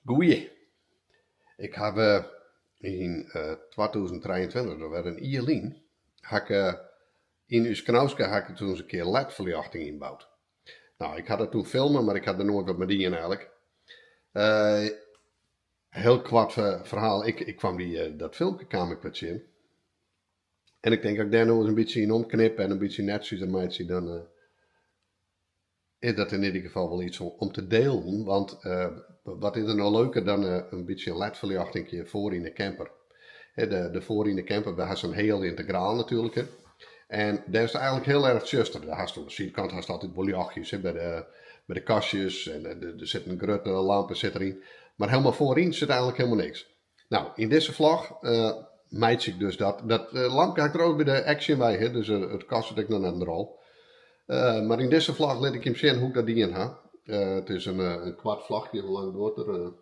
Goeie. Ik haw yn 2023, dat wer in jier lyn, ha ik yn ús knauske ha ik toen ris in kear ledferljochting ynboud. No, ik ha dat toen filme, mar ik ha der noait wat mei dien eigenlik. Hiel koart ferhaal, ik kwam dy, dat filmke kaam ik wer tsjin. En ik tink, as ik dêr no ris in bytsje yn omknip en in bytsje netsjes meitsje, dan is dat in ieder gefal wol iets om te delen, want wat is der no leuker dan in bytsje ledferljochtinkje foar yn 'e camper. De foar yn 'e camper, we ha sa'n hiel yntegraal natuerlik, hè. En dêr is it eigenlik hiel erch tsjuster. Dêr hast oan de sydkant hast altyd wol ljochtjes, hè, by de kastjes en der sit in grutte lampe sit deryn. Mar helemaal foaryn sit eigenlik helemaal niks. No, yn dizze vlog meitsje ik dus dat. Dat lampke ha ik trouwens by de Action wei, hè, dus it kostet ek noch net in rol. Mar yn dizze vlog lit ik jim sjen hoe't ik dat dien ha. It is in koart vlogje, hoe lang duorret er?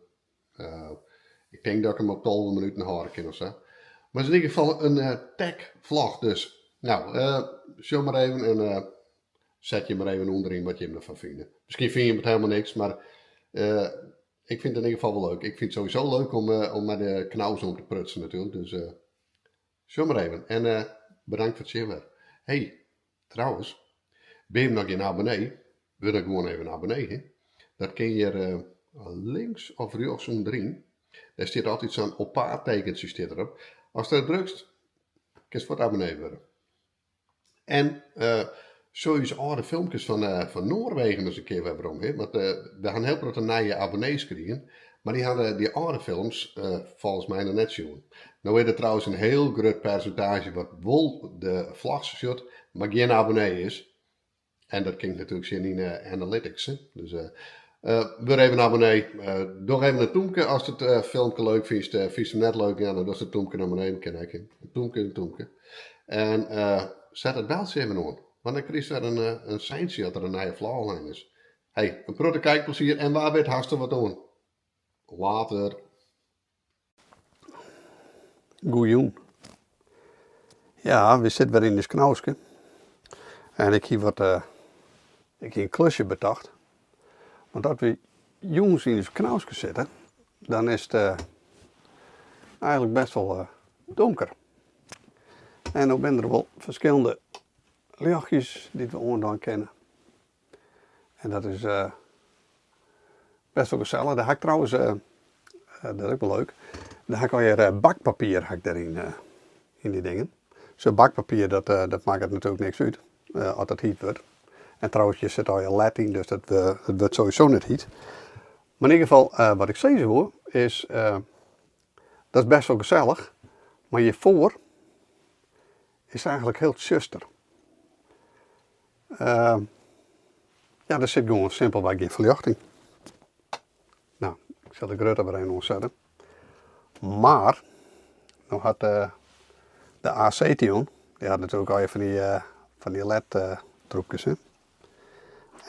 Ik tink dat ik him op 12 minuten hâlde kin ofsa. Mar it is yn ieder gefal in tech vlog dus. No, sjoch mar even en set jim mar even ûnderyn wat jim derfan fine. Miskien fine jim it helemaal niks, mar ik fyn it yn ieder gefal wol leuk. Ik fyn it sowieso leuk om mei de knaus om te prutsen natuerlik, dus sjoch mar even. En bedankt foar it sjen wer. Hey, trouwens, binne jim noch gjin abonnee? Wurd dan gewoan even abonnee, hè. Dat kin hjir links of rjochts ûnderyn. Dêr stiet altyd sa'n op-paad-tekentsje stiet derop. Ast dêr drukst, kinst fuort abonnee wurde. En sjoch ús âlde filmkes fan Noarwegen ris in kear wer werom, hè? Want we ha in hiel protte nije abonnees krigen, mar dy hawwe dy âlde films folgens my noch net sjoen. No is der trouwens in hiel grut persintaazje wat wol de vlogs sjocht, mar gjin abonnee is. En dat kin ik natuerlik sjen yn de analytics, hè? Dus wurd even abonnee. Doch even in tûmke ast it filmke leuk fynst. Fynst him net leuk, ja, dan dochst it tûmke noch mar even. Kin ek, hè. In tûmke is in tûmke. En set it beltsje even oan, want dan krijst wer in seintsje as der in nije vlog online is. Hey, in protte kijkplezier en wa wit hast der wat oan. Later. Goejûn. Ja, wy sitte wer yn ús knauske. En ik hie wat, ik hie in klusje betocht. Want as wy jûns yn ús knauske sitte, dan is it eigenlik best wol donker. En no binne der wol ferskillende ljochtjes dy't we oandwaan kinne. En dat is best wol gesellich. Dêr ha ik trouwens, dat is ek wol leuk, dêr ha ik allegear bakpapier ha ik dêryn yn dy dingen. Sa'n bakpapier dat dat makket natuerlik niks út as it hyt wurdt. En trouwens hjir sit allegear led yn, dus dat wurdt sowieso net hyt. Mar yn ieder gefal wat ik sizze woe is, dat is best wol gesellich, mar hjirfoar is it eigenlik hiel tsjuster. Ja, der sit gewoan simpelwei gjin ferljochting. No, ik sil de grutte wer even oansette. Mar, no hat de, de AC-tion, dy hat natuerlik allegear fan dy, fan dy led-troepkes, hè.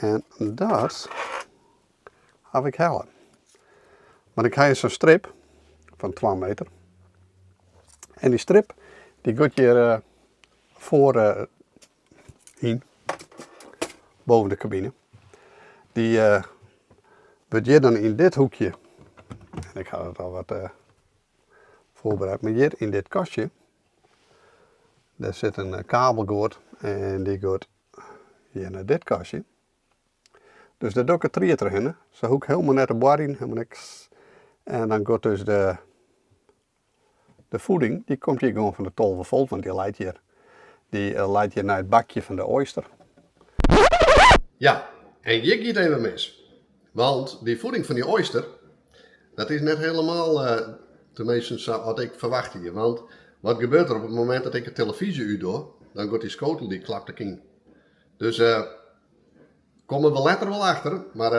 En dat haw ik helle. Want ik ha hjir sa'n strip fan twa meter. En dy strip, dy giet hjir foar yn, boven de kabine. Dy wurdt hjir dan yn dit hoekje, en ik ha dat al wat foarbereid, mar hjir yn dit kastje, dêr sit in kabelgoat en dy giet hjir nei dit kastje. Dus dêr doch ik it tried trochhinne, sa hoech ik hielendal net te boarjen, hielendal niks. En dan giet dus de De voeding die komt hjir gewoan fan de 12 volt, want dy leit hjir. Dy leit hjir nei it bakje fan de oyster. Ja, en hjir giet even mis. Want dy voeding fan dy oyster, dat is net helemaal, tenminsten sa as ik ferwachte hie. Want wat gebeurt der op it momint dat ik de telefyzje útdoch, dan giet dy skotel dy klapt ek yn. Dus komme we letter wol achter, mar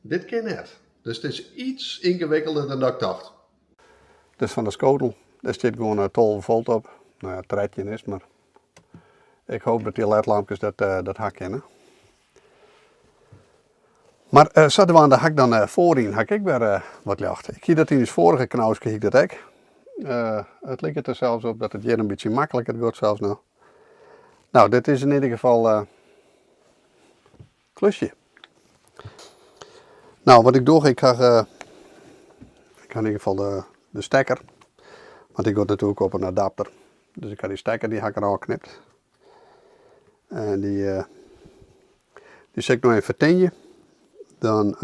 dit kin net. Dus it is iets yngewikkelder dan dat ik tocht. Dus fan de skotel, dêr stiet gewoan 12 volt op. No ja, 13 is, mar ik hoop dat dy ledlampkes dat, dat ha kinne. Mar sadwaande ha ik dan foaryn ha ik ek wer wat ljocht. Ik hie dat yn ús foarige knauske hie ik dat ek. It liket der sels op dat it hjir in bytsje makliker giet sels no. No, dit is in ieder gefal klusje. No, wat ik doch, ik ha. Ik ha yn ieder gefal de, de stekker, want dy giet natuerlik op in adapter. Dus ik ha dy stekker dy ha ik derôf knipt. En dy, dy sil ik no even fertinje. Dan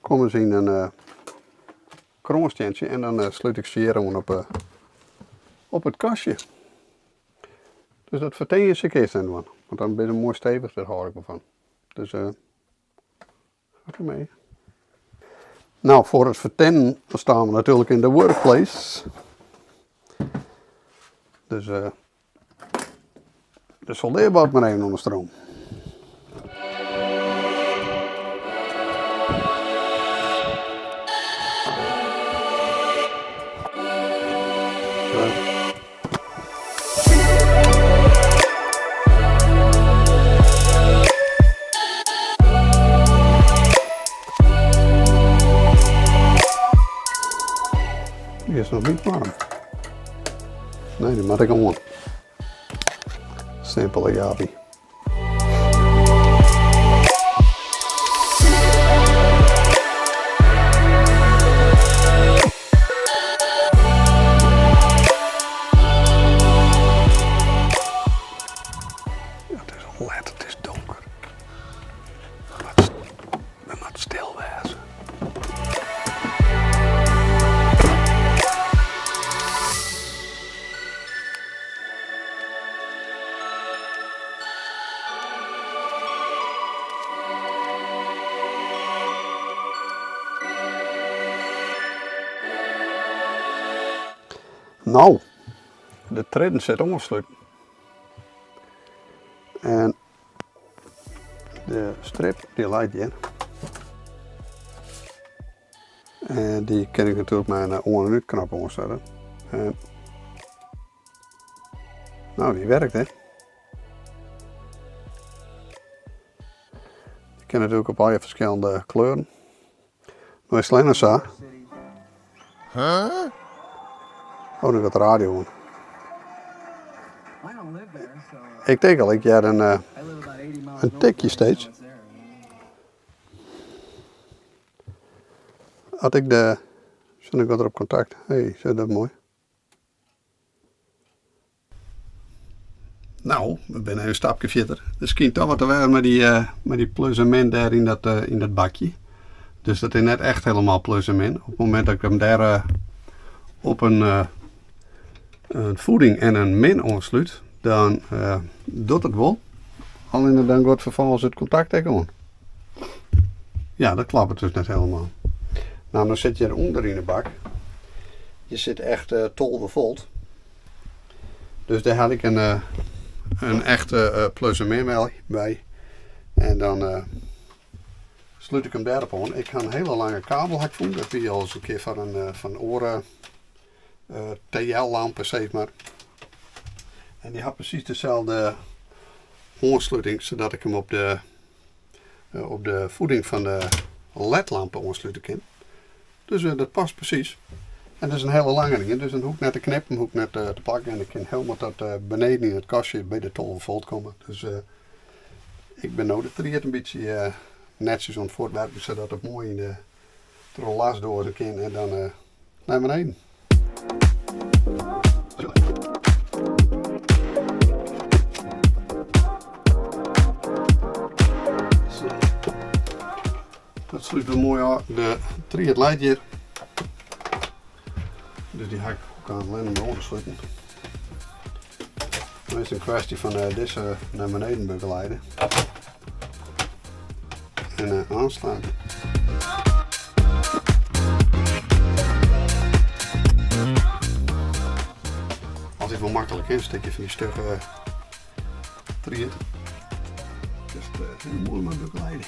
komme se yn in kroanstientsje en dan slút ik se hjir oan op, op it kastje. Dus dat fertinjen sil ik earst even dwaan, want dan binne se moai stevich, dêr hâld ik wol fan. Dus gaat u mee. Nou, foar it fertinnen dan stean we natuerlik yn de workplace. Dus de soldearbout mar even oan de stroom. Dy is noch net waarm. Nee, dy moat ik oan. Simpele Jaapie. Ja, it is al let, it is donker. We moatte stil wêze. No, de triedden sit oansluten. En de strip dy leit hjir. En dy kin ik natuerlik mei in oan en útknop oansette. En no, dy werkt hè. Dy kin natuerlik op allegear ferskillende kleuren. No is it allinnich sa. Oh, nu giet de radio oan. Ik tink al, ik hear in tikje steeds. As ik de, sjoch ik wat der op kontakt. Hé, sjoch dat moai. No, we binne even in stapke fierder. Der skynt toch wat te wêzen mei dy plus en min dêr yn dat bakje. Dus dat is net echt helemaal plus en min. Op it momint dat ik him dêr op in voeding en in min oanslút, dan docht it wol. Allinne dan giet ferfolgens it kontakt ek oan. Ja, dat kloppet dus net helemaal. No, dan sit hjir ûnder yn de bak. Hjir sit echt 12 volt. Dus dêr ha ik in echte plus en min by. En dan slút ik him dêrop oan. Ik ha in hiele lange kabel ha ik fûn. Dat wie al ris in kear fan in oare TL-lampe sis mar. En dy hat presys deselde oansluting, sadat ik him op de voeding fan de LED-lampe oanslute kin. Dus dat past presys. En dat is in hiele lange ien, dus dan hoech ik net te knippen, hoech ik net te plakken en ik kin helemaal tot beneden yn it kastje by de 12 volt komme. Dus ik bin no de tried in bytsje netsjes oan it fuortwerken, sadat it moai yn de troch de lasdoazen kin en dan nei beneden. Dat slút wer moai ôf. De tried leit hjir. Dus dy ha ik ook allinnich mar oan te sluten. Dan is it in kwestje fan dizze nei beneden begeleiden. En aansluiten. Altyd wol maklik, hè? In stikje fan dy stugge tried. Just hiel moai mei begeleiden.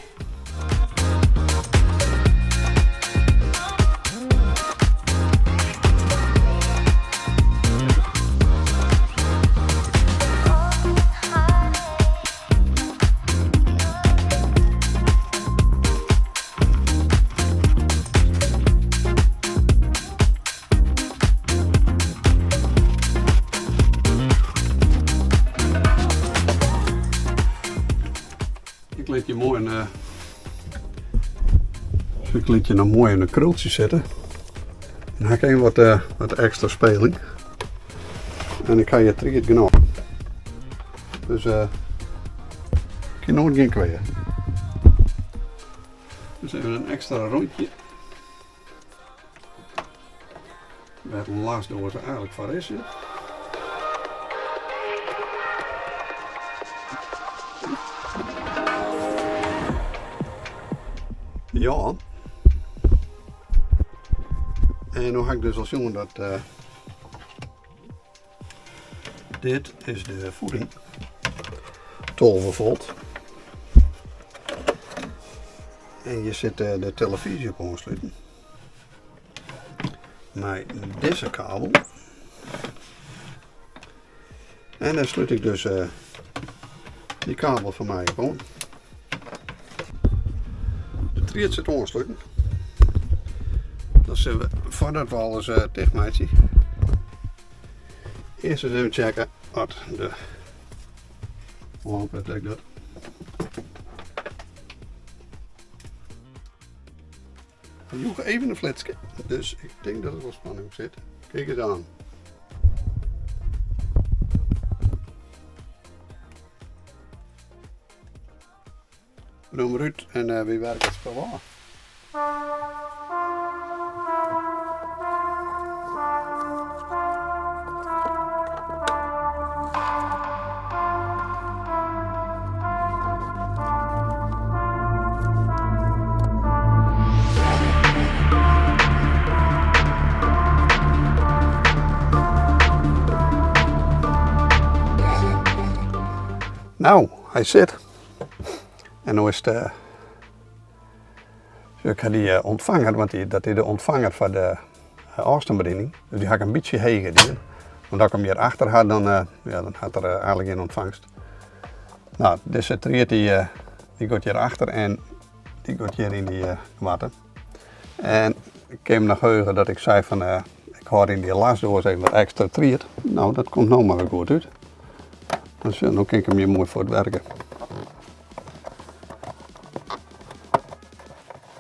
Ik lit je moai in, ik lit je noch moai in in krultsje sitte. Dan ha ik even wat, uh, wat ekstra speling. En ik ha hjir tried genôch. Dus uh, kin noait gjin kwea. Dus even in ekstra rondje. Wêr't in lasdoaze eigenlik foar is. Ja. En no ha ik dus al sjoen dat uh, dit is de voeding. 12 volt. En hjir sit de, de televyzje op oansluten. Mei dizze kabel. En dan slút ik dus uh, dy kabel fan my op oan. De tried sit oansluten. Dan sille we, foardat we alles uh, ticht meitsje, earst ris even checke oft de lamp it ek docht. Hy joech even in flitske, dus ik tink dat der wol spanning op sit. Kijk eens aan. Noem Ruud en uh, wy werke it spul ôf. Nou, hy sit. En no is it. Uh, ik ha dy ûntfanger, want dy, dat is de ûntfanger foar de ôfstânsbediening. Dus dy ha ik in bytsje heger dien. Want as ik him hjir achter ha, dan, ja, dan hat er eigenlik gjin ûntfangst. No, dizze tried dy, dy giet hjir achter en dy giet hjir yn dy watte. En ik kin him noch heuge dat ik sei fan ik hâld yn dy lasdoas even wat ekstra tried. No, dat komt no mar wer goed út. Dus no kin ik him hjir moai fuortwerke.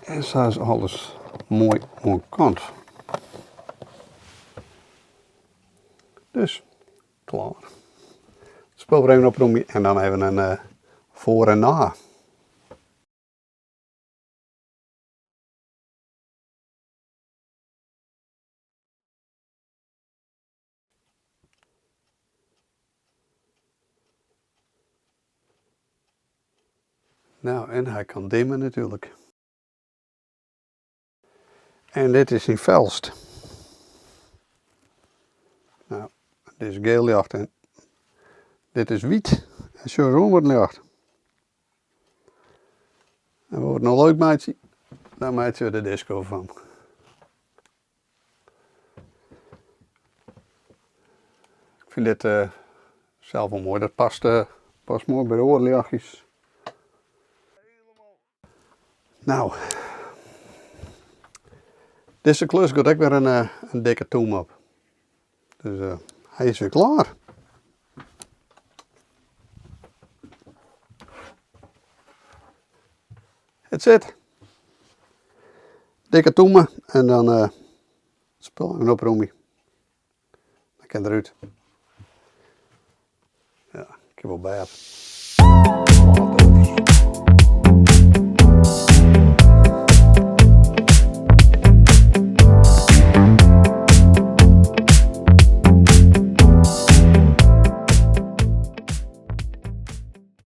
En sa is alles moai oan kant. Dus, klear. It spul wer even opromje en dan even in uh, foar en na. Nou, en hy kan dimme natuerlik. En dit is syn felst. Nou, dit is geel ljocht en dit is wyt. En sjoch oan wat ljocht. En wolle we it no leuk meitsje, dan meitsje we der disco fan. Ik fyn dit uh, sels wol moai. Dat past, uh, past moai by de oare ljochtjes. Nou, dizze klus giet ek wer in, eh, in dikke tûm op. Dus uh, hy is wer klear. It sit. Dikke tûme en dan uh, spul even opromje. Dan kin derút. Ja, ik kin wol bêd.